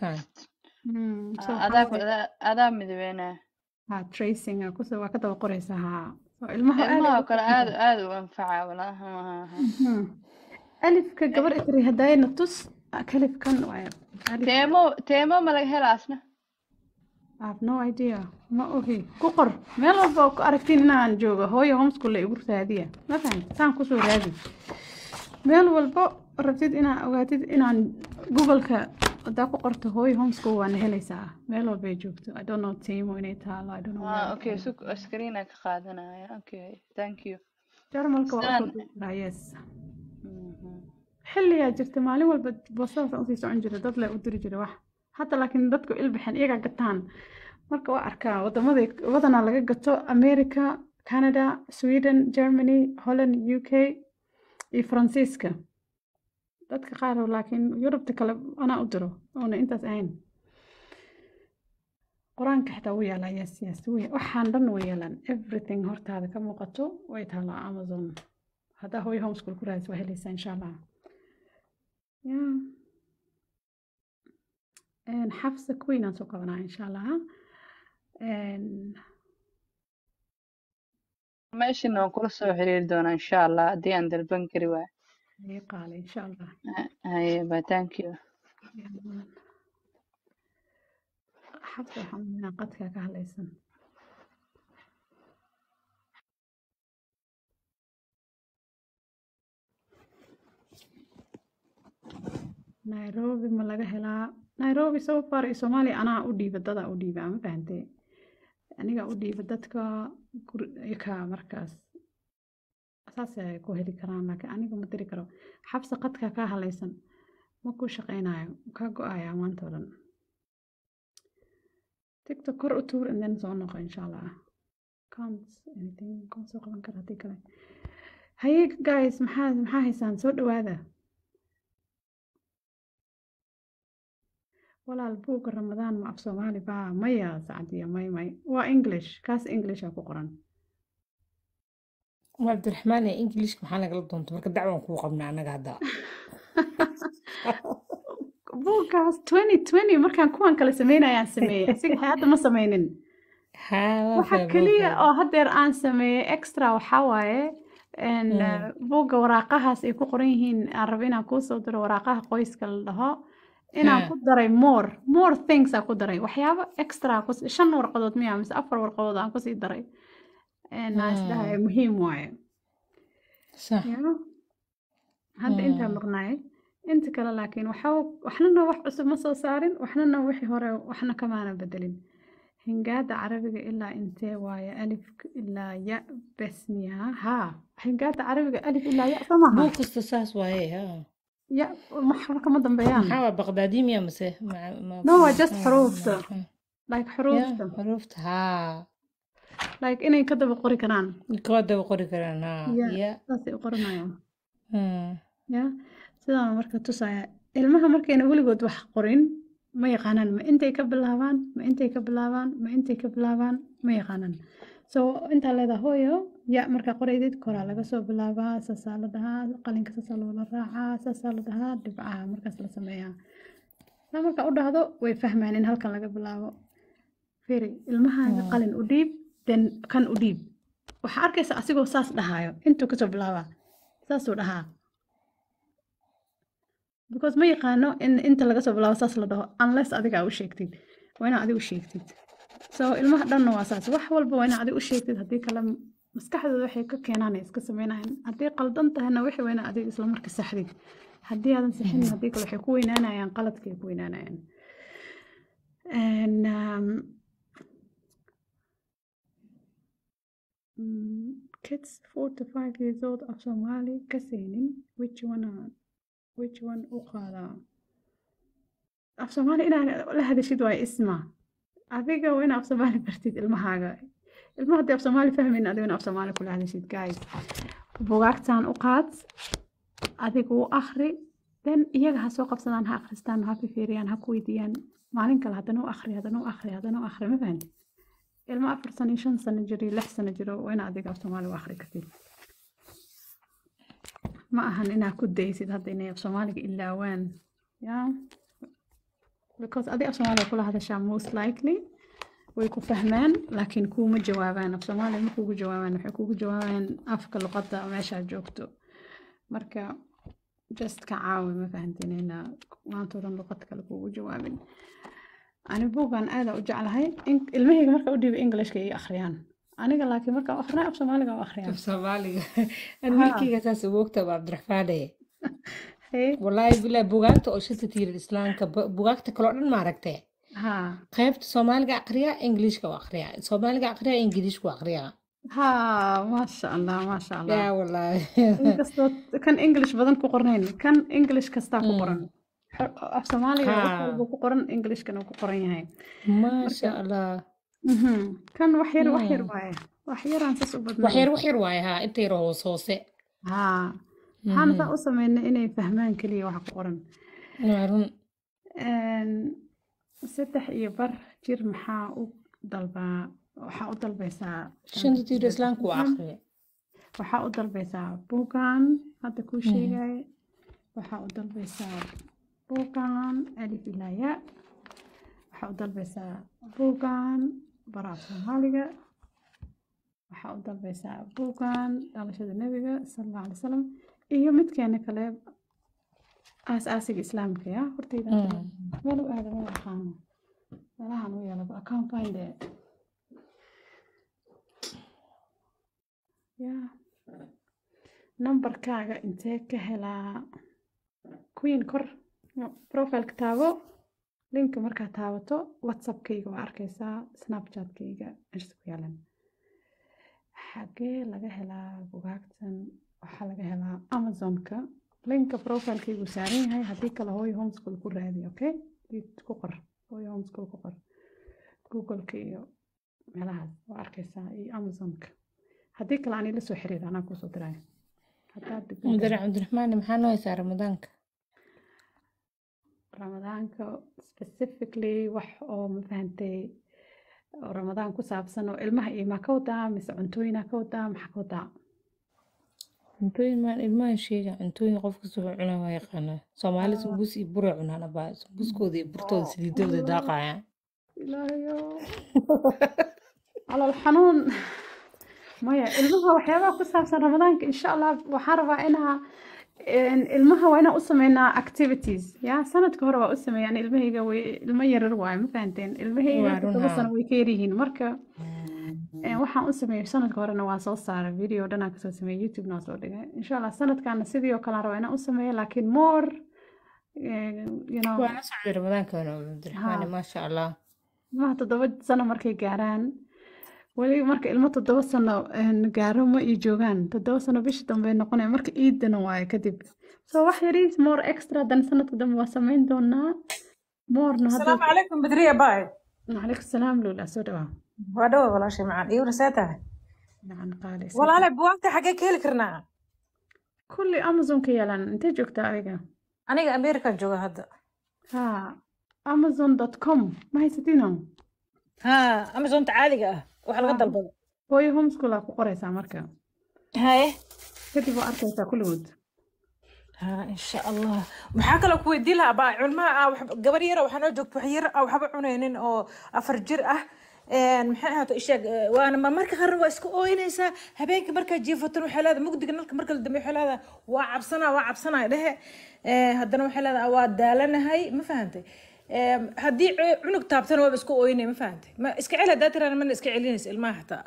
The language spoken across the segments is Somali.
Kan. So waxaa Adaa waaye adaa midabeynaya. Ha, tracing aa kusoo waa ka daba qoraysaa. Ha, so ilmaha aad ay Ilmaha oo ugu kale aad fiican. Aad u anfaca walaahi. Alifka gabar itiri hadayna tus kalifkan waaye alifka. Teemo teemo ma laga helaa asna? I have no idea, ma ogi. Ku qor meel walba oo ku aragtiin inaan joogo Hooyo Homeschool la igu raadiya, ma fahamtid? Saan kusoo raadi meel walbo rabtid inaa ogaatid inaan Google-ka hadaa ku qorto Hooyo Homeschool waana helaysaa meel walba ay joogto. I don't know Temu inay taalo, I don't know meel. Okay, sug, screen aan ka qaadanaya. Okay, thank you. Jarmalka waa usoo Sidaan diri karaa, yes. Xilligaa jirta maalin walba boostadaas usii socon jira, dad le u diri jira wax hadda, laakiin dadku ilbaxeen, iyagaa gataan. Marka waa arkaa wadamada badanaa laga gato America, Canada, Sweden, Germany, Holland, UK iyo Faransiiska dadka qaar, laakiin Yurubta kale anaa u diro oona intaas ahayn. Qur-aanka xitaa wuu yaalaa. Yes, waxaan dhan way yaalaan. Everything hortaada ka muuqato way taalaa Amazon. Haddaa Hooyo Homeschool ku raadis waa helaysaa, insha Allah. Yeah. Xafsa Queen aan soo qabanaa, insha Allah. Meeshana waan kula soo xiriiri doonaa, insha Allah, haddii aan dalban kari waayo. Haye qaale, insha Allah. Haye ba, thank you. Xafsa waxaan u maleynayaa qadka ka hadlaysan. Nairobi ma laga helaa? Nairobi so far iyo Soomaaliya anaa u dhiiba, dadaa u dhiiba, ma fahantay? Aniga u dhiiba dadka ka markaas saas ay ku heli karaan, laakiin aniga ma diri karo. Xabsa, qadka kaa halaysan, ma ku shaqeynayo, kaa go-ayaa maanta oo dhan. TikTok kor u tuur and then soo noqo, insha Allah. Can't anything kuma soo qaban kara haddii kale. Haye guys, maxaa haysaan? Soo dhawaada. Walaal, buugga Ramadaan ma af Soomaali baa? Maya Sacdiya, may may, waa English kaas, English aa ku qoran. Uma Cabdiraxmaan ee Englishka maxaa nagala doonta? Marka dacwan kuu qabnaa annaga hadda. Buuggaas 2020 markaan kuwan kale sameynayaan sameeyey, asiga hadda ma sameynin. Haa, waa waxa fahmay, waa keliya fahmay. Oo haddeer aan sameeyey extra waxaa waaye buugga waraaqahaas ay ku qoran yihiin aan rabo inaan kuu soo diro, waraaqaha qoyska la dhaho, inaan ku daray more things aan ku daray, waxyaabo extra ku shan warqadood miya mise afar warqadood aan kusii daray aan isdhahay muhiim waaye. Yeah. Hadda intaa maqnaay inta kale, laakiin waxa waxnana wax cusub ma soo saarin, waxnana wixii hore waxna kamaana bedelin. Hingaada Carabiga ilaa intee waaye? Alif ilaa ya bes miyaa? Haa, hingaada Carabiga alif ilaa ya, soo maaha? Buug kasta saas waaye, haa. Ya waxba kama dambeeyaan. Maxaa waa Baqdaadi miya mise No, waa just maxaa xuruufta, like ya xuruufta. Xuruufta, haa. Like inay ka daba qori karaan. Koo daba qori karaan, haa. Ya. Ya. Saasay u qoranayaan. Ya, sidaan marka tusaya ilmaha markayna weligood wax qorin ma yaqaanaan ma intay ka bilaabaan, ma intay ka bilaabaan, ma intay ka bilaabaan ma yaqaanaan. So intaa leedahay hooyo ya markaa qoraydid koraa laga soo bilaabaa, saasaa la dhahaa, qalinka saasaa loola raacaa, saasaa la dhahaa, dhibcaha markaas la sameeyaa. Saa markaa u dhahdo way fahmaan in halkan laga bilaabo. Firi ilmahaaga, qalin u dhiib, then kan u dhiib, waxaa arkaysa asigoo saas dhahaayo, intuu kasoo bilaabaa saasuu dhahaa, because ma yaqaano in inta laga soo bilaabo saas la dhaho unless adiga aa u sheegtid. Waa inaa adiga u sheegtid. So ilmaha dhanna waa saas, wax walba waa inaa adiga u sheegtid, haddii kale maskaxdooda waxay ka keenaan ay iska sameynayaan. Haddii qaldan tahayna wixii waa inaa adiga isla marka saxdid. Haddii aadan saxin, haddii kale waxay ku weynaanayaan qaladkay ku weynaanayaan. And kids 4 to 5 years old af Somali ka saynin, which one which one u qaadaa af Soomaali? Inaa la hadashid waaye isma adiga waa inaa af Soomaali bartid ilmahaaga. Ilmaha haddii af Soomaali fahmayn, adiga inaa af Soomaali kula hadashid. Guys, bugaagtan u qaad, adiga u akhri, then iyaga ha soo qabsadaan, ha akhristaan, ha fiiriyaan, ha ku weydiiyaan. Maalin kale haddana u akhri, haddana u akhri, haddana u akhri, ma fahanti? Ilmo 4 sano iyo 5 sano jiro iyo 6 sano jiro waa inaa adiga af Soomaali u akhri kartid. Ma ahan inaa ku daysid hadda inay af Soomaaliga ilaawaan ya. Because adi af Soomaaliya kula hadashaa, most likely way ku fahmaan, laakiin kuuma jawaabaan af Soomaaliya. Ma kuugu jawaabaan, waxay kuugu jawaabaan afka luqadda meeshaad joogto. Marka just ka caawi, ma fahanteen, ina maanta oo dhan luqad kale kuugu jawaabin. Ani buuggan aad u jeclahay. Ilmahayga marka u dhiibay Englishka ii akhriyaan aniga, laakiin marka u akhrinayo af Soomaaliga u akhriyaan. Af Soomaaliga an wiilkayga saas ugu ogtaa waa Cabdiraxmaane. Hey. Wallaahi bilaa, bugaagta oo shanta tiirar islaamka, bugaagta kaloo dhan maaragtay, qaybta Soomaaliga aqriyaa, Englishka u aqriyaa, Soomaaliga aqriyaa, Ingiliishka u aqriyaa. Ha, maasha Allah, maasha Allah. Yaa wallaahi. Inkastoo kan English badan ku qornayn, kan English kastaa ku qoran. Af Soomaaliga wax walba ku qoran, Englishkana uu ku qoran yahay. Maasha Allah. Kan wax yar, wax yar waaye, wax yaraan saas u wax badnayn. Yar, wax yar waaye, haa, inta yar hoos hoose. Ha, waxaana saa u sameynay inay fahmaan keliya waxa ku qoran. Waa run. 3.5 jir maxaa u dalbaa? Waxaa u dalbaysaa shanta tiir islaamka waa aqriya. Waxaa u dalbaysaa buugan hadda kuu sheegay, waxaa u dalbaysaa buugan alif ilaa ya, waxaa u dalbaysaa buugan baraaf Soomaaliga, waxaa u dalbaysaa buugan dhalashada Nebiga sala Allahu alay wasalam, iyo midkeena kale aas-aasiga islaamka. Ya hortayda meel u aada ma aqaano, meelahan u yaala, but I can't find it. Yeah, nambarkaaga intee ka helaa, Queen? Kor profileka taabo, linka markaad taabato WhatsAppkayga waa arkaysaa, Snapchatkayga meeshaas ku yaalan. Xagee laga helaa bugaagtan? Waxaa laga helaa Amazonka, linka profilekaygu saaran yahay. Haddii kale Hooyo Homeschool ku raadi. Okay, ku qor Hooyo Homeschool, ku qor Googleka iyo meelahaas, waa arkaysaa, iyo Amazonka. Haddii kale ani la soo xiriir, anaa kusoo diraayo haddaad degan tahay. Mudane Cabdiraxmaan, maxaa noo haysaa Ramadaanka? Ramadaanka specifically wax oo, ma fahantay, oo Ramadaan ku saabsan oo ilmaha iyo maa ka wadaa, mise cuntooyinaa ka wadaa, maxaa ka wadaa? Cuntooyin maan ilmaha sheega, cuntooyin qof kasta wuxuu cunaa waa yaqaanaa. Soomaali sambuus iyo buray cunaan abaa, sambuuskooda iyo burtooda saliidooda daaqayaan. Ilaahayow, calool xanuun. Maya, ilmaha waxyaabaha ku saabsan Ramadaanka, insha Allah waxaan rabaa inaa ilmaha waa inaan u sameynaa activities. Ya, sanadka hore waa u sameeyaan ilmahayga, way ilmo yarar waaye, ma fahanteen? Ilmahayga Waa run. 7 sano Haa. way ka yaryihiin. Marka waxaan u sameeyey sanadka horena waa soo saaray video dhanaan kasoo sameeyey, YouTube-na waa soo dhigay. Insha Allah sanadkaana sidii oo kale aan rabaa inaan u sameeyo, laakiin more Waa la socday Ramadaanka Cabdiraxmaan. Maasha Allah. Ilmaha 7 sano markay gaaraan, weli marka ilmo 7 sano gaaro ma ii joogaan. 7 sano bishii dambe noqonaya marka iidana waaye kadib. So wax yariis more extra dan sanadka dambe waa sameyn doonaa morena hadda. السلام عليكم بدرية باي. Calaykum salaam, Lula, soo dhawaa. Waa walaashay macaan iyo see tahay? Gacan qaali, see Walaale, buugaagta xaggee ka heli karnaa? Kulli Amazon ka yaalaan. Intee joogtaa adiga? Aniga American jooga hadda. Ha, amazon.com ma haysatino? Ha, Amazonta caadiga ah wax laga dalbado. Hooyo Homeschool aa ku qoraysaa marka. Haye. Kadib waa arkaysaa kulligood. Ha, insha Allah. Maxaa kaloo ku weydiin lahaa baa culmaha ah gabar yar waxaa noo joogta wax yar ah waxba cunaynin oo 4 jir ah. Maxay ahaato isheeg, waana marka qaarna waa iska ooynaysaa habeenkii markaa jiifatan. Waxay leedahay mugdiga nalka marka la dambeeyo, waxay leedahay waa cabsanaa, waa cabsanaa dhehe. Haddana waxay leedahay waa daalanahay, ma fahantay? Haddii cunug taabtana waaba iska ooynay, ma fahantay? Ma iska celi haddaa tiraan, mana iska celinaysa ilmaha xataa.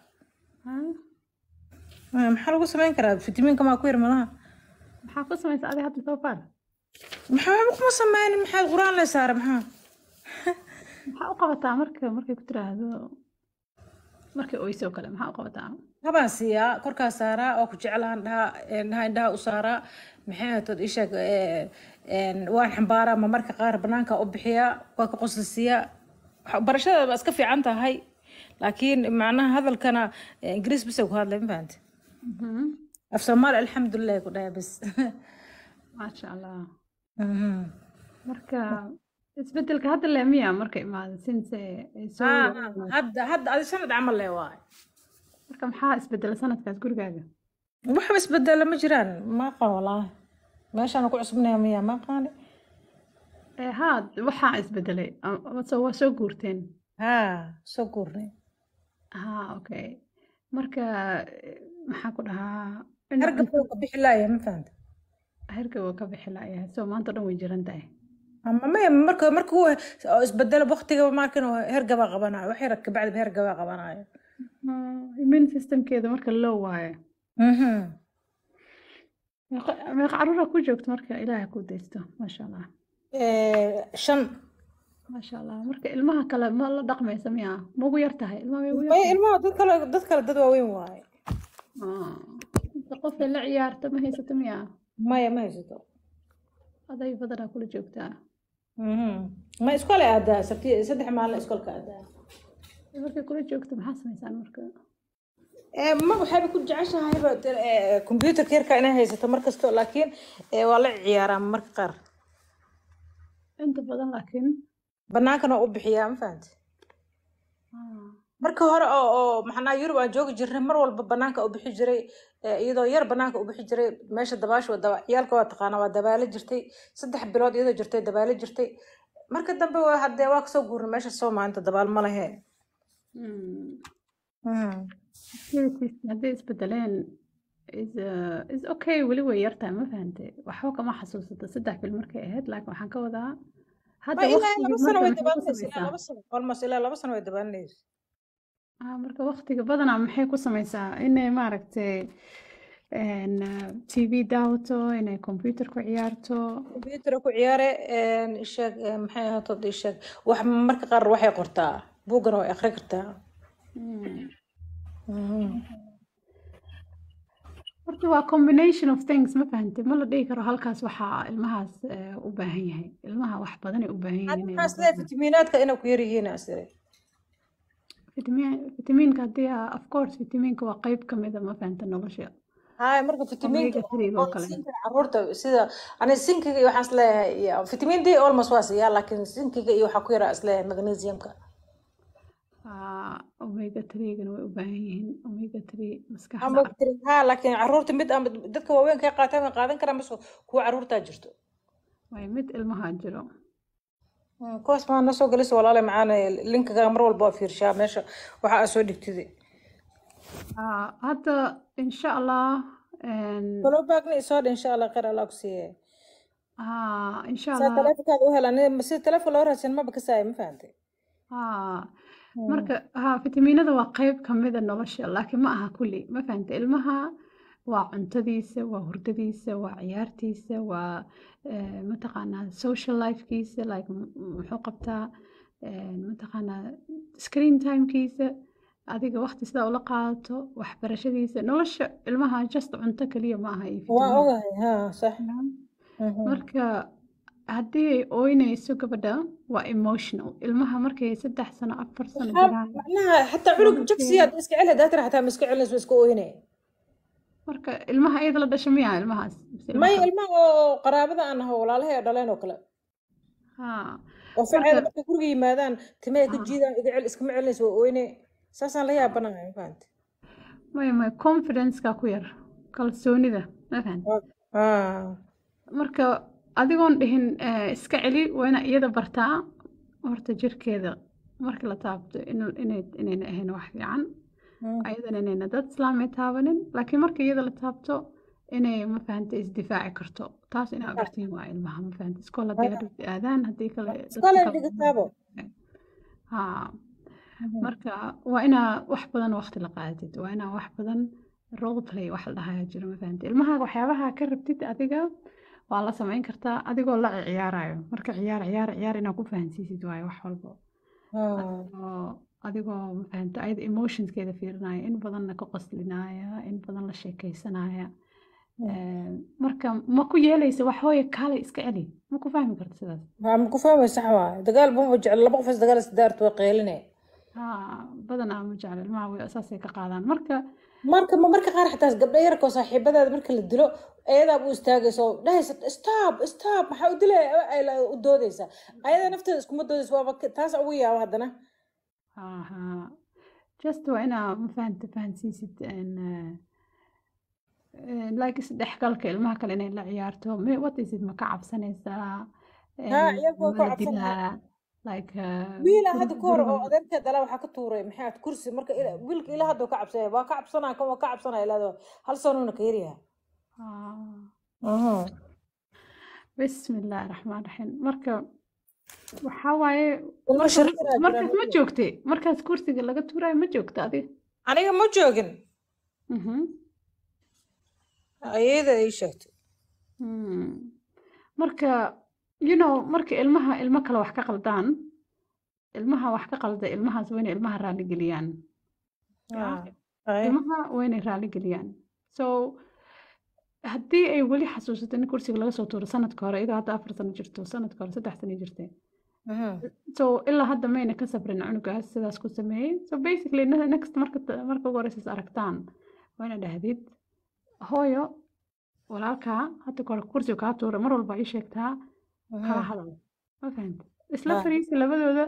Maxaa lagu samayn karaa? Fitamiinka maa ku yar malaha? Maxaa ku samaysa adiga hadda soo far? Maxaa waxba kuma sameynin. Maxaa qur-aan la saara, maxaa? Maxaa u qabataa marka markay ku tiraahdo, markay oyso oo kale, maxaa u qabataa? Habaan siiyaa, korkaa saaraa, oo ku jeclaan dhaha, indhaha indhaha u saaraa. Maxay ahatood isheeg, waan xambaaraa, ma marka qaar banaanka u bixiyaa, waa ka qoslisiiyaa. Barashada waa iska fiican tahay, laakiin macnaha hadalkana Ingiriis bas ay ku hadlay, ma fahante? Af Soomaali alxamdulilah ku dhahay bas. Maasha Allah. Marka isbedelka hadda le miya marka imaada since ay soo Ha. yaraanayso? Hadda adi sanad camal le waay. Marka maxaa isbedela sanadkaas gurigaaga? Waxba isbedela ma jiraan, ma aqaan walaahi. Meeshaan ku cusubnaya miya, ma aqaani. Haa, waxaa isbedelay. So waa soo guurteen? Haa, soo guurnay. Haa, okay. Marka maxaa ku dhahaa in Hargabka cunto wuu ka bixi laaya, ma fahanta? Hargab waa ka bixi la'yahay, so maanta dhan way jiran tahay. Ama maya, marka uu isbedelo waqtiga markan hergabaa qabanayo, wax yar kabacdi hergabaa qabanayo. Immune systemkeeda marka low waaye. Meeqa caruura ku joogto? Marka Ilaahay ku daysto, maasha Allah. 5. Maasha Allah. Marka ilmaha kale ma la dhaqmaysa miya? Ma ugu yar tahay ilmaha? May ugu yar Maya. tahay? Ilmaha dad kale dad waaweyn waaye. Inta qof ay la ciyaarto ma haysato miya? Maya, ma haysato. Aday badanaa kula joogtaa? Ma iskool ay aadaa, sabti 3 maalin iskoolka aadaa. Markay kula joogto maxaa samaysaan marka? Ma waxayba ku jeceshahayba computerka yarka inay haysato mar kasto, laakiin waa la ciyaaraa marka qaar. Inta badan laakiin? Banaankana waa u bixiyaa, ma fahanti? Marka hore oo maxanaa Yurub aan joogi jirnay, mar walba banaanka u bixi jiray, iyadoo yar banaanka u bixi jiray. Meesha dabaasha waa ciyaalka waa taqaanaa, waa dabaalo jirtay. 3 bilood iyadoo jirtay dabaalo jirtay. Marka dambe waa haddee waa kasoo guurnay meesha, soo maalinta dabaal ma lehe. Activities hadday isbedeleen is okay. Weli way yartahay, ma fahantay? Waxba kama xasuusato 3 bil markay ahayd, laakiin waxaan ka wadaa Ma hadda ilaa waqtigii 2 sano marka way maxay ku dabaalanaysa, ilaa samaysaa? 2 sano almost, ilaa 2 sano way dabaalanaysa. Marka waqtiga badanaa maxay ku samaysaa? Inay maaragtay TV daawato, inay computer ku ciyaarto? Computer ku ciyaare, isheeg, maxay ahaato, isheeg, wax marka qaar waxay qortaa, buugana way akhri kartaa. Horta waa combination of things, ma fahantay? Ma la dhihi karo halkaas waxaa ilmahaas u baahan yahay. Ilmaha wax badan ay u baahan yihiin Hadda inay maxaa isleeyahay, fitamiinaadka inay ku yar yihiin asire. Fitamiinka haddii of course fitamiinka waa qayb ka mid a, ma fahanta, nolosha. Haay, marka fitamiinka Omega 3 oo oo kale. Zinc-ga caruurta sida ani zinc-iga iyo waxaan isleeyahay iyo vitamin D almost waa siiyaa, laakiin zinc-iga iyo waxaa ku yaraa isleeyahay magnesiumka. Omega 3-gana way u baahan yihiin, omega 3 maskaxda. Ama ha, laakiin caruurta mid ama dadka waaweyn ka qaataan way qaadan karaan, bas kuwa caruurtaa jirto. Way mid ilmaha jiro. Kuwaas maa noo soo gelis, walaale macaan. Linkaga mar walba waa fiirshaa meesha waxa aad soo dhigtid. Hadda insha Allah Follow backna isoo dhi, insha Allah. Khayr Allah ku siiye. Insha Saa Allah. taleefonkaada u hel, aniga sida taleefon loo raadsan maba kasaayo, ma fahantay? Marka ha, fitamiinada waa qayb ka mid a nolosha, laakiin ma aha kulli, ma fahantay? Ilmaha waa cuntadiisa, waa hurdadiisa, waa ciyaartiisa, waa mataqaanaa social lifekiisa, like muxuu qabtaa, mataqaanaa screen timekiisa, adiga waqti sidaa ula qaadato, waxbarashadiisa, nolosha ilmaha just cunto kaliya ma aha iyo Waa fitamiin. Ogahay, ha, sax. Marka haddii ay ooynayso gabadha waa emotional. Ilmaha markay 3 sano, 4 sano Waxaa jiraan macnaha xataa waa cunug markay jagsiyaad iska celi hadaa tira, xataa ma iska celinayso, waa iska ooynaya. Marka ilmaha iyada la dhasha miyaa ilmahaas mise ilmo Maya. kale? Ilmaha oo qaraabada aan aho, walaalahay oo dhaleen oo kale oo Marka ficeeda markay guriga yimaadaan timahay ka jiidaan, iga cel, iskama celinayso, waa ooyne. Saasaan la yaabanahay, ma fahantay? Maya, maya, confidence-ka ku yar, kalsoonida, ma fahantay? Marka adigoon dhihin iska celi, waa inaa iyada bartaa horta jirkeeda marka la taabto inayna ahayn wax fiican, ayadana inayna dad islaamay taabanin, laakiin marka iyada la taabto inay, ma fahantay, isdifaaci karto. Taas inaa bartiin waa ilmaha, ma fahantay? Iskool haddii hadhow aadaan, haddii kale dadka Iskoolay kale dhigataabo. Ha, marka waa inaa wax badan waqti la qaadatid, waa inaa wax badan role play wax la dhahayo jiro, ma fahantay? Ilmahaaga waxyaabaha ka rabtid adiga waa la samayn kartaa adigoo la ciyaarayo. Marka ciyaar, ciyaar, ciyaar inaa ku fahansiisid waayo wax walbo, adigoo, ma fahantay, ayada emotionskeeda fiirinaya, in badanna ka qoslinaya, in badan la sheekeysanaya. Marka ma ku yeelaysa wax hooya kaalay iska celi, ma ku fahmi karto sidaas. Ma ku fahmay, sax waaye. Dagaal buma jecel, laba qof is dagaal isdaarto waa qeylinay. Ha, badanaa ma jecla ilmaha, way saasay ka qaadaan marka. Marka ma marka qaar xataa gabdho yarka oo saaxiibadaada marka la dilo ayadaa u istaagaysa oo dhahaysa "Stop, stop, maxaa u dilaya?" Ay u doodaysa, ayada nafteeda iskuma doodaysa. Waaba taas ugu yaaba haddana. Ha, just waa inaa, ma fahanta, fahansiisid like isdhexgalka ilmaha kale inay la ciyaarto. What is it, ma ka cabsanaysaa? Haa, ciyaalku waa Ma ku la cabsanaya. dilaa like Wiila hadda guriga ka hor guriga oo adeerka dhala waxaa ka tuuray maxay ahayd kursi marka wiilka ilaa hadda wuu ka cabsanaya, waa ka cabsanaya, kan waa ka cabsanaya, ilaa hal sanoona ka yaryahay. Ah. Bismillahi raxmaan raxiim. Marka waxaa waaye Ilmo marka shariiraa jiraan. Markaas ma joogtay markaas kursiga laga tuurayo? Ma joogta adiga? Aniga ma joogin. Ayada ii sheegtay. Marka marka ilmaha ilmo kale wax ka qaldaan, ilmaha wax ka qalda, ilmahaas waa inay ilmaha raali geliyaan. Yeah? Ay. Ilmaha waa inay raali geliyaan. So haddii ay weli xasuusato in kursiga laga soo tuuro sanadka hore, iyadoo hadda 4 sano jirto, sanadka hore 3 sano jirtay, so ilaa hadda mayna ka sabrin cunugaas sidaas ku sameeyey. So basically next marka ugu horeysa is aragtaan, waa inaad dhahdid, "Hooyo, walaalkaa hadda kahor kursiga kaa tuuray, mar walba ii sheegtaa, kala hadal." Ma fahamtid? Isla fariisi labadooda,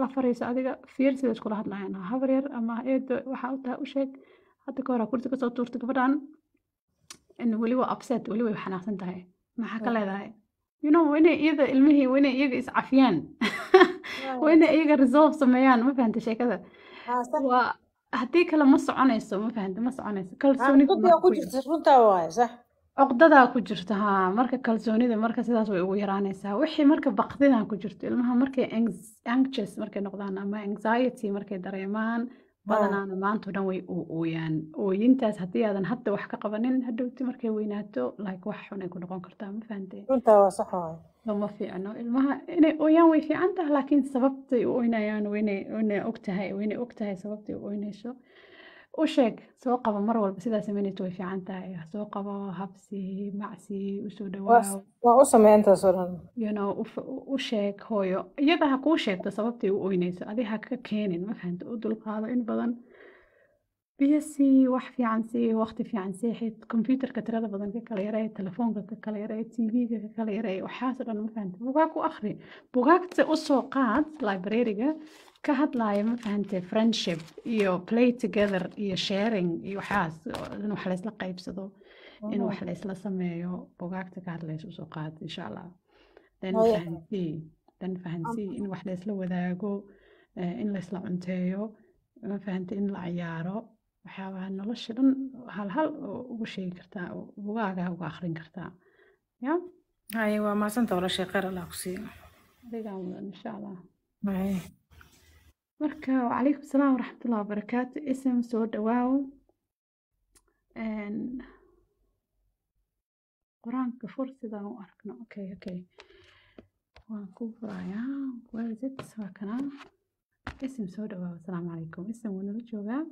la fariiso adiga, fiir sida iskula hadlayaan. Habar yar ama eedo waxa u tahay u sheeg, hadda ka hor kursi kasoo tuurtay gabadhan, in weli waa upset, weli way xanaaqsan tahay, maxaa ka leedahay? Waa inay iyada ilmihii, waa inay iyaga iscafiyaan, waa inay iyaga resolve sameeyaan. Ma fahantay sheekada? Haa, sax. Waa haddii kale ma soconayso. Ma fahantay? Ma soconayso kalsoonida. Cuqdada Marka ku ku jirta, runtaa waaye, sax. Cuqdadaa ku jirta haa. Marka kalsoonida marka sidaas way ugu yaraanaysaa wixii. Marka baqdidan ku jirto ilmaha, markay anxious markay noqdaan ama anxiety markay dareemaan, badanaana maanta oo dhan way ooyaan. Ooyintaas haddii aadan hadda wax ka qabanin, hadhowti markay weynaato like wax xun ay ku noqon kartaa. Ma fahantay? Runtaa waa sax waaye. Lama fiicno ilmaha inay ooyaan. Way fiican tahay, laakiin sababtay u ooynayaan waa inay og tahay, waa inay og tahay sababtay u ooynayso. U sheeg, soo qabo mar walba. Sidaa samaynayso way fiican tahay. Soo qabo, habsi macsi usoo dhawaaw. Waa u sameeya intaas oo dhan. U sheeg hooyo, iyada ha kuu sheegto sababtay u ooynayso, adi ha ka keenin. Ma fahanta? U dulqaado in badan, biyo sii, wax fiican sii, waqti fiican seexid, computerka tirada badan ka kala yaree, telefoonka ka kala yaree, TV-ga ka kala yaree, waxaas oo dhan. Ma fahanta? Bugaag u akhri, bugaagta u soo qaad library-ga ka hadlaaya, ma fahante, friendship iyo play together iyo sharing iyo waxaas, in wax laysla qaybsado, in wax laysla sameeyo. Bugaagta ka hadlaysa usoo qaad, insha Allah. Then fahansii, then fahansii in wax laysla wadaago, in laysla cunteeyo, ma fahante, in la ciyaaro, waxyaabaha nolosha dhan hal hal oo ugu sheegi kartaa oo bugaaga uga akhrin kartaa ya. Haye, waa mahadsanta walaashay, khayr Allah ku siiyo. Adigaa mudan, insha Allah. Haye. Marka wacalaykum salaam waraxmatullahi wabarakaatu. Ism, soo dhawaaw. Qur-aanka fur sidaan u aragno. Okay, waan ku furayaa. Where is it? Waa kanaa. Ism, soo dhawaaw. Asalaamu calaykum. Ism wuu nala joogaa.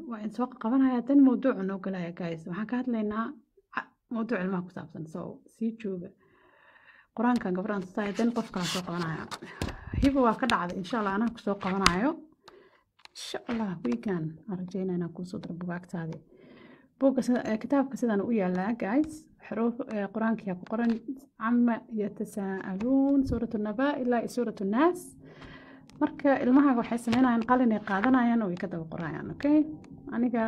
Waa in soo qabanaya dan mawduucu noo galaya. Guys, waxaan ka hadlaynaa mawduuc ilmaha ku saabsan, so sii jooga. Qur-aankan gabadhaan tusaaya, dan qofkaa soo qabanaya. Hiba waa ka dhacday. Insha Allah anaa kusoo qabanayo, insha Allah. Weekan aan rajeynaa inaan kuusoo diro bugaagtaadi. Buugga kitaabka sidaan u yaalaa, guys. Xuruuf qur-aankiyaa ku qoran, cama yatasaa'aluun, suuratu naba ilaa suuratu naas. Marka ilmaha waxay sameynayaan, qalin ay qaadanayaan oo way ka daba qorayaan. Okay, aniga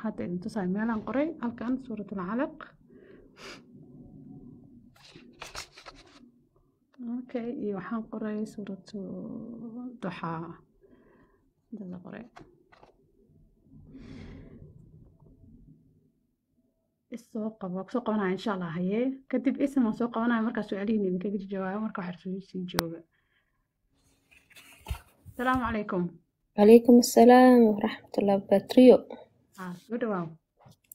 hadda idin tusayo meelaan qoray halkan, suurat alcalaq. Okay, iyo waxaan qoray suuratu duxaa. Intaasa qoray. Isoo qabo, waa kusoo qabanaya, insha Allah. Haye, kadib ism waan soo qabanaya markaa su-aalihiin idinkaga jawaabo. Marka waxaa sii jooga. Asalaamu calaykum. عليكم السلام ورحمة الله وبركاته. Ah, soo dhawaaw.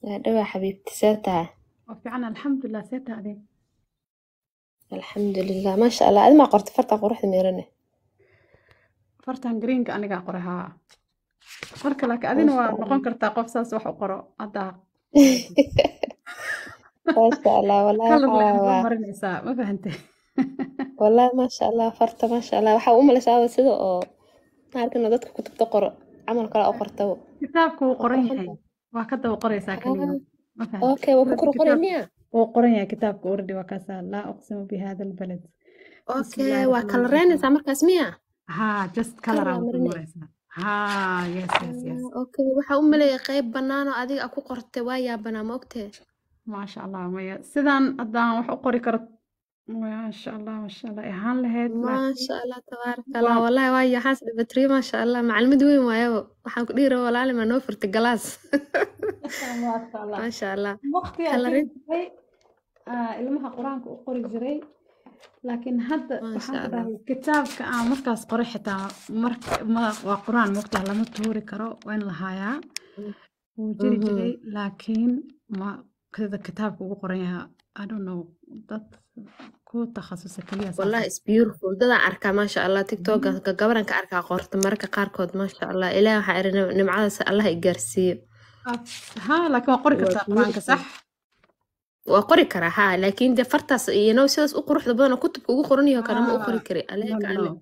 Waa dhawaa xabiibti, see tahay? Waa fiican, alxamdulilah. See tahay adig? Alxamdulilah, maasha Allah. Adi maa qortay farta quruxda meerane? Fartan greenka anigaa qoray haa. Marka laakiin adina Maasha waa noqon Allah. kartaa qof saas wax u qoro hadda. Maasha Allah, wallahi Kalar waxaa leen waaye soo waa marinaysaa, ma fahantay? Wallahi maasha Allah, farta maasha Allah. Waxaa u malaysaa sida oo ma arkino dadka kutubta qoro camal kale u qortabo. Kitaabku wuu Waa qoran qurxan yahay. tahay. Waa ka daba qoraysaa kaliya. Ma fahantay? Okay, waa ku Already kor qoray kitaab miya? wuu qoran yahay kitaabka already, waa kaasaa, laa uqsimu bihada albalad. Okay, Bismillaahi waa raxmaani kala raxiim. reynaysaa markaas miya? Haa, just Kalar color waa aa ku marinay. maraysaa. Haa, yes. Okay, waxaa u maleeyay qayb bannaan oo adiga ku qortay, waa yaabanaa, ma ogtahay? Maasha Allah, maya, sidaan haddaan wax u qori karo. Maasha Allah, maasha Allah, ahaan lahayd laakiin Maasha Allah, tabaaraka Allah. Waa Wallahi waayo waxaas dhibatri, maasha Allah, macalimad weyn waayaba. Waxaan ku dhihi rabaa, walaali, ma noo furtay galaas. Maasha Allah. Maasha Allah. Waqti aan Kalarin. jiri jiray, ilmaha Qur-aanka u qori jiray, laakiin hadda Maasha waxaan ku Allah. dhahay kitaabka aan markaas qoray xitaa marka ma waa Qur-aan mogtaha, lama tuuri karo, waa in la hayaa. Wuu jiri jiray, laakiin ma sida kitaabka ugu qoran yahay, I don't know, dad ku takhasusa kaliya saas. Wallahi is beautiful. Dadaan arkaa, maasha Allah, TikTok gabaran ka arkaa qorta mararka qaarkood, maasha Allah. Ilaah waxaa iri nimcadaas Allah i gaarsiiyo. Ha, laakiin waa qori Waa kartaa Qur-aanka, beautiful. sax? Waa qori karaa, haa, laakiin dee fartaas iyo now sidaas u quruxda badan oo kutubka ugu qoran yahay oo kale ma u qori kari. No. Aleeka No.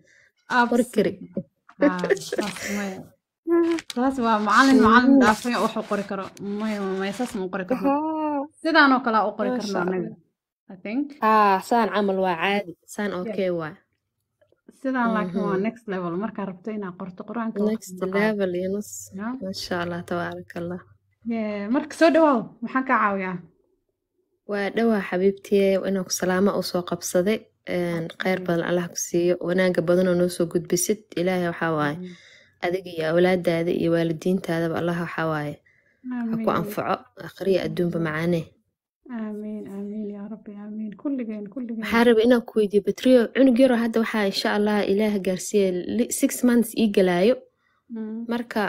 alle qori kari. Absolutely. Ha, saas maya, saas waa macalin macalin dhaafay wax u qori karo. Maya, maya, saas ma u qori karno. Sidaan oo kale u qori Maasha karno Allah. anaga, I think. Haa, saan camal waa caadi, saan Yeah. okay waa. Sidaan laakiin waa next level markaa rabto inaad qorto Qur-aanka waqti Next ma qaado. level iyo nus. Yeah. Maasha Allah, tabaaraka Allah. Yeah, marka soo dhawaaw, maxaan kaa caawiyaa? Waa dhawaa xabiibtiye, inaan ku salaama u soo qabsaday. Kheyr badan Allah ku siiyo, wanaaga badan oo noo soo gudbisid. Ilaahay waxaa waaye adiga iyo awlaadaada iyo waalidiintaadaba Allah waxaa waaye ha ku Aamiin. anfaco akhriya adduunba macaane. Aamiin, aamiin, yaa rabbi, aamiin, kulligeen, kulligeen. Waxaa rabay inaan ku weydiiyo, Batriyo, cunug yaroo hadda waxaa insha Allah Ilaah gaarsiiya 6 months ii galaayo. Marka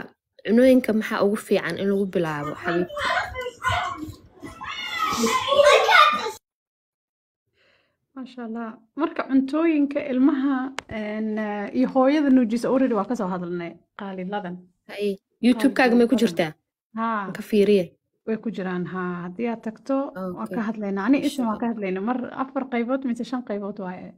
cunooyinka maxaa ugu fiican in lagu bilaabo, xabiibti? Maasha Allah. Marka cuntooyinka ilmaha iyo hooyada nuujisa already waa kasoo hadalnay qaaliladan. Hay, YouTube-kaaga may ku Qaaliladan. jirtaa? Haa. Ka fiiriye. Way ku jiraan, haa, haddii aad tagto waa ka hadlaynaa, ani Insha isna waa Allah. ka hadlaynaa mar afar qaybood mise shan qaybood waaye.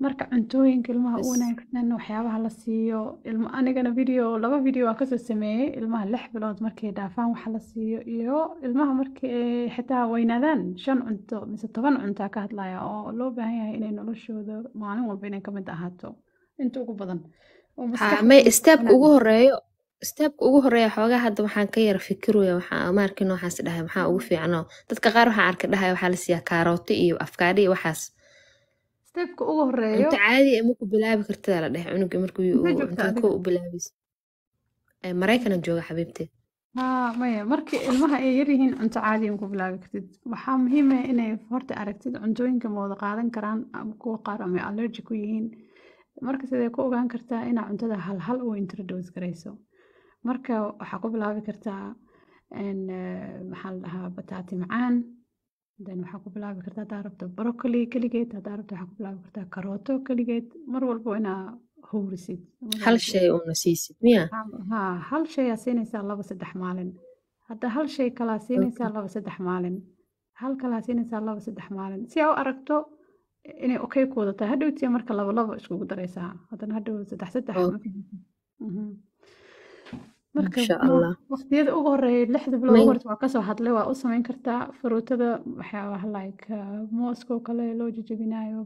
Marka cuntooyinka ilmaha u wanaagsan, waxyaabaha la siiyo ilma, anigana video, laba video waan kasoo sameeyey, ilmaha 6 bilood markay dhaafaan waxa la siiyo iyo ilmaha markay ay xitaa weynaadaan, shan cunto mise 10 cuntaa ka hadlaya oo loo baahan yahay inay noloshooda maalin walba inay kamid ahaato inta ugu badan oo Haa, may maskaxdooda stepka ugu wanaagsan. horeeyo, stepka ugu horeeya xoogaa hadda waxaan ka yara fikiraya, waxaa ma arkin, waxaas dhahay maxaa ugu fiicanoo dadka qaar waxaan arkay dhahay waxaa la siiyaa kaarooto iyo afkaadho iyo waxaas. Stepka ugu horeeyo. Cunto caadi ah ma ku bilaabi kartida la dhahay cunuga markuu Intee uu joogta cuntada adiga? kow u bilaabayso. Maraykanan jooga, xabiibti. Haa, maya, markii ilmaha ay yar yihiin cunto caadi ma ku bilaabi kartid. Waxaa muhiim ah inay horta aragtid cuntooyinka ma wada qaadan karaan ama kuwa qaar ama allergic ku yihiin. Marka sidee ku ogaan kartaa? Inaa cuntada hal hal u introduce garayso. Marka waxaa ku bilaabi kartaa maxaa la dhahaa, bataati macaan, then waxaa ku bilaabi kartaa haddaa rabto broccoli keligeed, haddaa rabto waxaa ku bilaabi kartaa karooto keligeed. Mar walba waa inaa howrisid mar Hal walba. shay uuna siisid miya? Haa, hal shay aa siinaysaa 2-3 maalin, hadda hal shay kalaa siinaysaa 2-3 maalin, hal kalaa siinaysaa 2-3 maalin, si aa u aragto inay okay ku wada tahay. Hadhowtiya marka labo labo iskugu daraysaa, haddana hadhow saddex saddex. Ma fahamtid? Marka Masha Allah. Waqtiyada ugu horeeya, 6da bilood ugu May horeysa, waa kasoo hadlay, waa u samayn kartaa fruitada, waxyaabaha like mooska oo kale loo jajabinayo,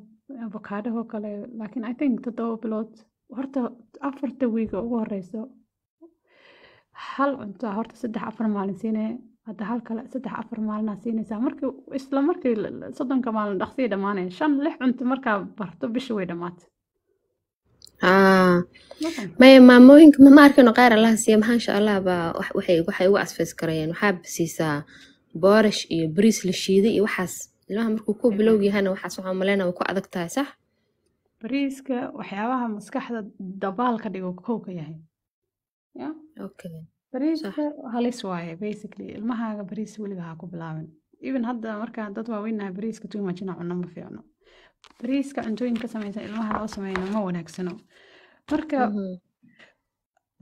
avocado oo kale. Laakiin I think 7 bilood, horta afarta wiiga ugu horeyso hal cunto aa horta 3-4 maalin siinaya, hadda hal kale 3-4 maalinaa siinaysaa. Markii isla markii 30ka maalin dhaqsiya dhamaanaya, shan lix cunto markaa barto, bisha way dhamaatay. Ma fahamtay? Maya, maamooyinka ma arkino, qaar Allah siiya, maasha Allah, baa waxay ugu asfays karayeen waxaa siisaa boorash iyo bariis la shiiday iyo waxaas. Ilmaha markuu ku bilowg yahana waxaas waxaan umaleynaa way ku adag tahay, sax? Bariiska waxyaabaha maskaxda dabaalka dhigo kow ka yahay ya. Bariiska halis waaye. Basically ilmahaaga bariis weliga ha ku bilaabin. Even hadda markaa dad waaweynaha, bariiska too much inaa cunno ma fiicno. Bariiska cuntooyin ka samaysan ilmaha loo sameyno ma wanaagsano. Marka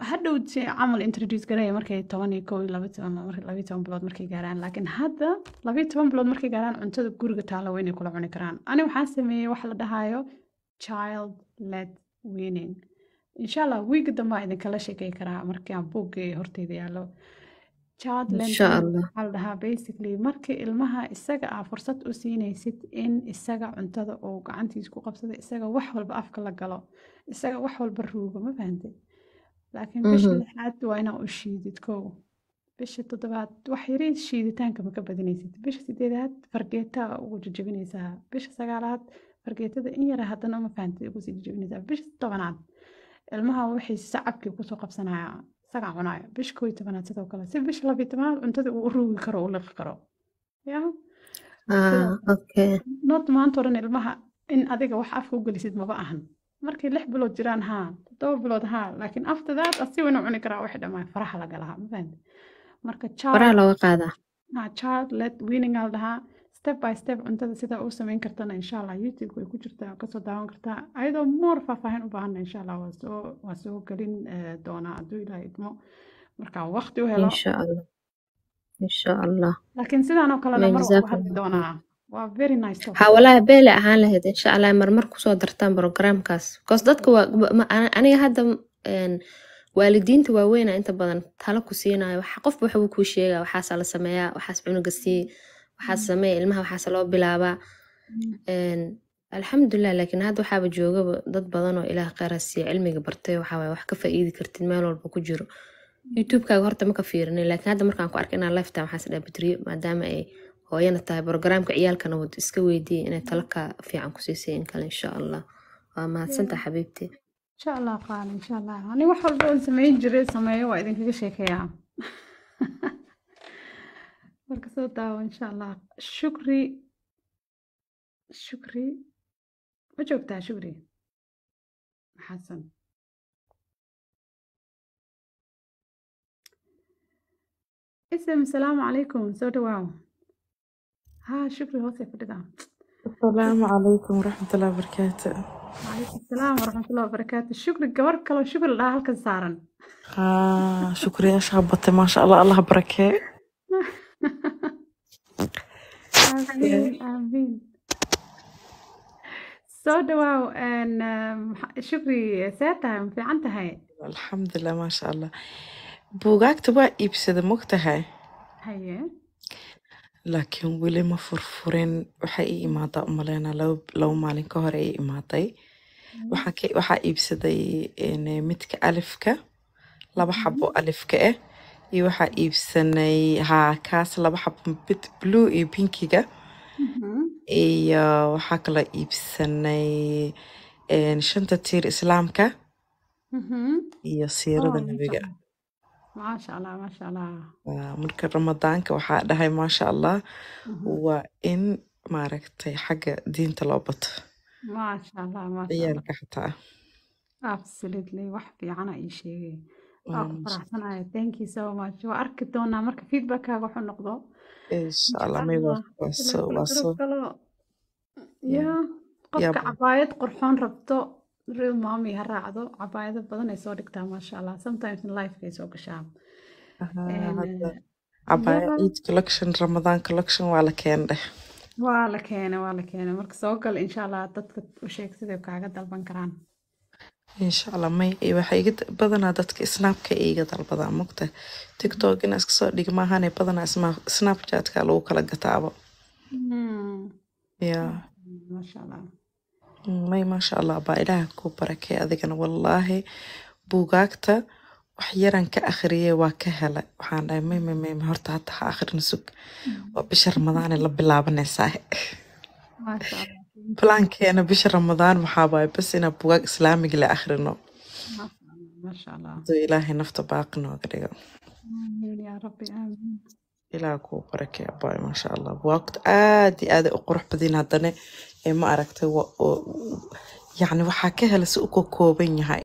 hadhow si camal introduce garaya markay 11 iyo 12, 12 bilood markay gaaraan. Laakiin hadda 12 bilood markay gaaraan, cuntada guriga taalla waa inay kula cuni karaan. Ani waxaan sameeyey waxa la dhahayo child led weaning. Insha Allah wiiga dambe aan idinkala sheekey karaa markii aan buuggay horteyda yaallo. Child led Insha weaning Allah. waxaa la dhahaa basically markii ilmaha isaga aa fursad u siinaysid in isaga cuntada uu gacantiisa ku qabsado, isaga wax walba afka la galo, isaga wax walba ruugo, ma fahantay? Laakiin bisha lixaad waa inaa u shiidid kow. Bisha toddobaad wax yariin shiiditaanka ma ka badinaysid. Bisha sideedaad fargeeta ugu jajabinaysaa. Bisha sagaalaad fargeetada in yara haddana, ma fahantid, ugu sii jajabinaysaa. Bisha 10aad ilmaha waxay sacabkii kusoo qabsanaya, isagaa cunaya. Bisha 11aad sidoo kale, si bisha 12aad cuntada uu u ruugi karo, u liqi karo ya. Ah, okay. Not maanta o dhan ilmaha in adiga wax afka u gelisid maba ahan. Markay 6 bilood jiraan haa, 7 bilood haa, laakiin after that asiga inuu cuni karaa wixii dhammaan faraha la galaa, ma fahanti? Marka Faraha child looga qaadaa. Child led weaning aa la dhahaa. Step by step cuntada sida u samayn kartana, insha Allah, YouTube way ku jirtaa, kasoo daawan kartaa. Ayadoo more faahfaahin u baahanna, insha Allah, waa soo gelin doonaa hadduu Ilaahay idmo, markaan waqti u helo. Insha Allah, insha Allah. Laakiin sidaan oo kalena Ma mar waa uga jazaakum hadli Allah. doonaa. Waa very nice topic. Ha, walaahi beele ahaan lahayd, insha Allah marmar kusoo dartaan programkaas, because dadka waa aniga hadda waalidiinta waaweyna inta badan talo ku siinayo. Waxa qofba waxa uu kuu sheegaa, waxaasaa la sameeyaa, waxaas cunuga sii, waxaas sameeya ilmaha, waxaas loo bilaabaa. Alxamdulilah, laakiin hadda waxaaba joogaba dad badan oo Ilaah khayr ha siiya, cilmiga bartay. Waxaa waaye wax ka faa'iidi kartid meel walba ku jiro. YouTube-kaaga horta ma ka fiirinin, laakiin hadda markaan ku arkay inaan lifetime, waxaas dhaha Batriyo, maadaama ay hooyana tahay, programka ciyaalkana wad, iska weydiiyey inay talo ka fiican ku siisay in kale, insha Allah. Waa mahadsantaha, xabiibti. Insha Allah qaal, insha Allah. Ani wax walba oon samayn jiray sameeyo waa idinkaga sheekeeyaa. Marka soo daawo, insha Allah. Shukri, Shukri, ma joogtaa Shukri Xasan? Ism, salaamu calaykum, soo dhawaaw. Haa, Shukri hoose fadhida. السلام عليكم ورحمة الله وبركاته. Calaykum salaam waraxmatullahi wabarakaatu. Shukri, gabar kaloo Shukri la dhahaa halkan saaran. آه، شكرا يا شابتي، ما شاء الله، الله بركة. Aamiin, aamiin. Soo dhawaaw Shukri, see tahay? Ma fiican tahay? الحمد لله، ما شاء الله. Buugaagta waa iibsada, mogtahay? Haye. Laakiin weli ma furfurin. Waxay ii imaadaa umaleynaa 2 maalin ka hor ay ii imaatay. Waxaa iibsaday midka alifka, laba xabo alifka ah, iyo waxaa iibsanay haa kaas laba xabo, mid blue iyo pinkiga, iyo waxaa kaloo iibsanay shanta tiir islaamka iyo siirada Oh, nebiga. Maasha Allah, maasha Allah. Marka Ramadaanka waxaa dhahay, maasha Allah, waa in maaragtay xagga diinta loo bato. Maasha Allah, maasha Allah. Ciyaalka xataa. Absolutely, wax fiicana ii sheegay. Waa ku Maasha faraxsanahay. Thank you so much. Waa arki doonaa marka feedbackkaaga wuxuu noqdo. Insha Insha Allah, may waa Allah. waa Ila soo kula waa garab soo galo. Yeah. Ya, qofka cabaayad qurxoon rabto, Real Mommy ha raacdo. Cabaayado badan ay soo dhigtaa, maasha Allah. Sometimes in life ay soo gashaa. Hadda cabaaya Eid collection, Ramadan collection waa la keen dheh. Waa la keenay, waa la keenay. Marka soo gal, insha Allah, dadka u sheeg siday kaaga dalban karaan. Insha Allah, may waxay iga badanaa dadka Snapka iga dalbadaa, mogta? TikTok ina iska soo dhig maahane, badanaa Snapchatka lagu kala gataaba. Yeah. Maasha Allah. May, maasha Allah, baa Ilaaha ku barakay adigana. Wallaahi buugaagta wax yaran ka akhriyay, waa ka helay. Waxaan dhahay may may may may, horta hadda ha akhrin, sug, waa bisha Ramadaane la bilaabanaysaa. Maasha Allah. Thank you. Plankeena bisha Ramadaan waxaa waaye bas inaan buugaag islaamiga la akhrino. Maasha Allah, maasha Allah. Haduu Ilaahay nafta baaqi nooga dhigo. Aamiin yaa Rabbi, aamiin. Ilaah kuu barakay, abaay, maasha Allah. Buugaagta aad iyo aad ay u qurux badan haddana ee ma aragtay, yacni waxaa ka helay si u kooban yahay.